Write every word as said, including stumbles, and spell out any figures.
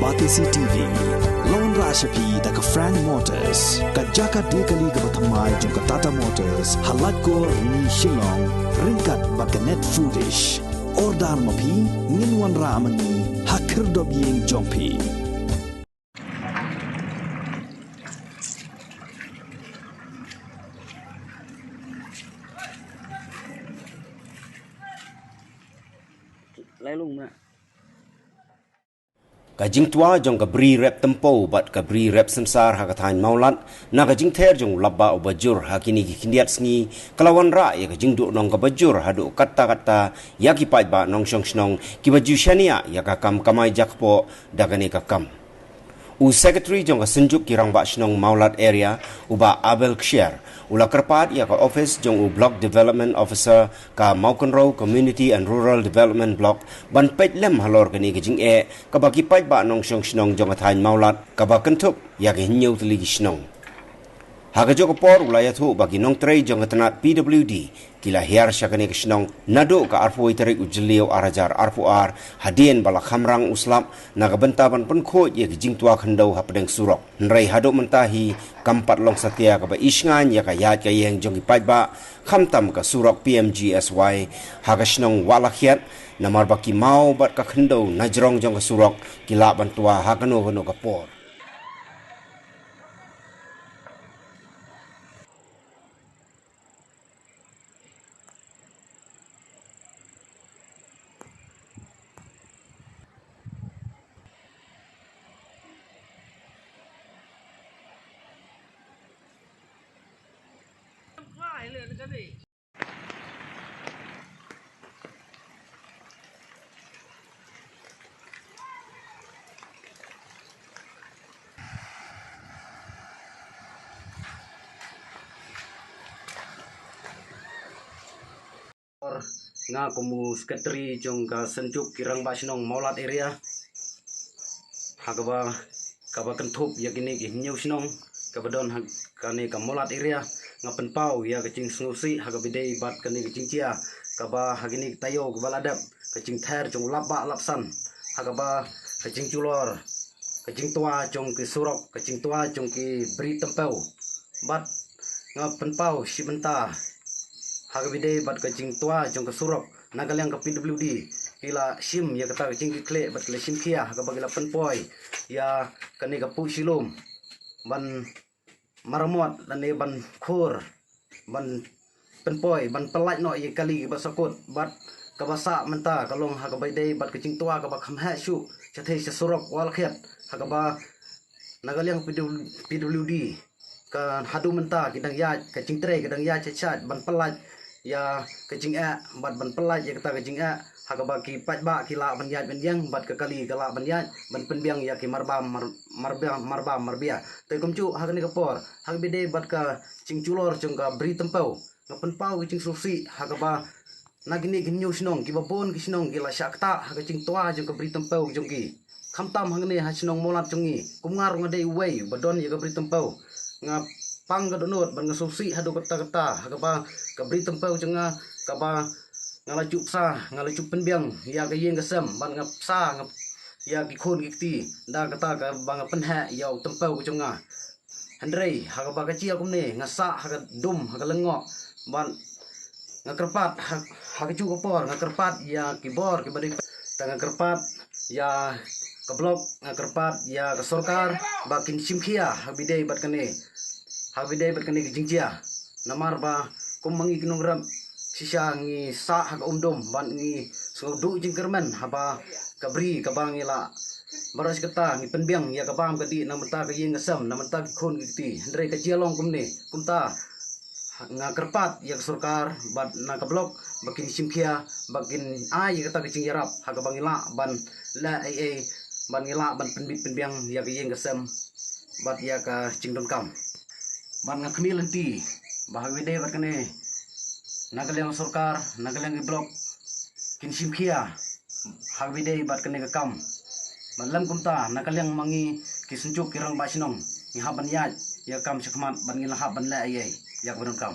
Batesi T V, la wanrah sha phi da ka Frank Motors, ka jaka die kali kaba thymmai jong ka Tata Motors, ha Laitkor Rni Shillong, ryngkat bad ka Net Foodish. Order ma phi, ngin wanrah ma ngi ha khyrdop ïing jong phi. Lai lung na. Ka jingtwa jong ka bri rep tympew bad ka bri rep synsar ha ka thaiñ Mawlad, na ka jingther jong u lapbah uba jur ha kine ki khyndiat sngi, ka la wanrah ïa ka jingduhnong kaba jur haduh katta katta ïa ki paidbah nongshong shnong kiba ju shaniah ïa ka kam kamai jakpoh da kane ka kam. U Secretary jong ka Synjuk ki Rangbah Shnong Mawlad Area, u Bah Abel Kshiar, u la kyrpad ïa ka office jong u Block Development Officer ka Mawkynrew Community and Rural Development Block ban peit lem halor kane ka jingeh kaba ki paidbah nongshong shnong jong ka thaiñ Mawlad kaba kynthup ïa ki hynñiew tylli ki shnong. Ha kajuh ka por u la ïathuh ba ki nongtrei jong ka tnat P W D ki la hiar sha kane ka shnong naduh ka arphew tarik u Jylliew ar hajar arphew ar, hadien ba la khamrang u slap na ka bynta ban pynkhuid ïa ki jingtwa khyndew hapdeng surok. Hynrei haduh mynta hi kam pat long satia kaba ishngaiñ ïa ka ïaid ka ïeng jong ki paidbah, khamtam ka surok P M G S Y ha ka shnong Wahlakhiat, namar ba ki maw bad ka khyndew na jrong jong ka surok ki lah ban twa ha kano kano ka por. Nga kum u Secretary jong ka Synjuk ki Rangbah Shnong Mawlad Area, ha kaba, kaba kynthup ïa kine ki hynñiew shnong kaba don ha kane ka Mawlad Area, nga pynpaw ïa ka jingsngewsih ha kaba ïadei bad kane ka jingjia kaba ha kine ki taïew kiba la dep, ka jingther jong u lapbah lapsan, ha kaba ka jingjulor, ka jingtwa jong ki surok, ka jingtwa jong ki bri tympew. Bad nga pynpaw shi bynta ha kaba ïadei bad ka jingtwa jong ka surok, na ka liang ka P W D ki la shim ïa kata ka jingkitkhlieh bad ki la shim khia ha kaba ki la pynpoi ïa kane ka puh shilum ban maramot lane ban khur, ban pynpoi, ban pyllait noh ïa ki kali kiba sahkut. Bad kaba sah mynta ka long ha kaba ïadei bad ka jingtwa kaba kham heh shuh shathie sha surok Wahlakhiat, ha kaba na ka liang P W D ka haduh mynta ki dang ïaid, ka jingtrei ka dang ïaid shait shait ban pyllait ïa ka jingeh bad ban pyllait ïa kata ka jingeh ha kaba ki paidbah ki lah ban ïaid ban ïeng bad ka kali ka lah ban ïaid ban pynbiang ïa ki marbam mar-, marbia, marbam marbia. Te kumjuh ha kane ka por ha kaba ïadei bad ka jingjulor jong ka bri tympew, nga pynpaw ka jingsngewsih ha kaba na kine ki hynñiew shnong, kiba bun ki shnong ki la shah ktah ha ka jingtwa jong ka bri tympew jong ki. Khamtam hangne ha shnong Mawlad jong ngi, kum nga ruh nga dei uwei ba don ïa ka bri tympew, nga pang ka dohnud bad nga sngewsih haduh katta katta ha kaba ka bri tympew jong nga, kaba nga la ju bsa, nga la ju pynbiang ïa ka ïing ka sem bad nga bsa, nga ïa ki khun ki kti da kata kaba nga pynheh ïa u tympew jong nga. Hynrei ha kaba ka jia kumne, nga sah ha ka dum, ha ka lyngngoh, bad nga kyrpad ha, ha kajuh ka por nga kyrpad ïa ki bor kiba dei, te nga kyrpad ïa ka block, nga kyrpad ïa ka sorkar ba kin shim khia ha kaba ïadei bad kane, ha kaba ïadei bad kane ka jingjia. Namar ba kum ma ngi ki nongrep shisha ngi sah ha ka umdum bad ngi sngewduh jingkyrmen haba ka bri kaba ngi la baroh shi katta ngi pynbiang ïa ka bam ka dih na bynta ka ïing ka sem, na bynta ki khun ki kti. Hynrei ka jia long kumne, kumta nga kyrpad ïa ka sorkar bad na ka block ba kin shim khia, ba kin ai ïa kata ka jingïarap ha kaba ngi lah ban leh ei ei, ban ngi lah ban pynbit pynbiang ïa ka ïing ka sem bad ïa ka jingdonkam. Bad nga khmih lynti ba ha kaba ïadei bad kane, na ka liang sorkar, na ka liang ki block kin shim khia ha kaba ïadei bad kane ka kam. Bad lem kumta na ka liang ma ngi ki Synjuk ki Rangbah Shnong, ngi hap ban ïaid ïa ka kam shakhmat bad ngi la hap ban leh ei ei ïa kaba donkam.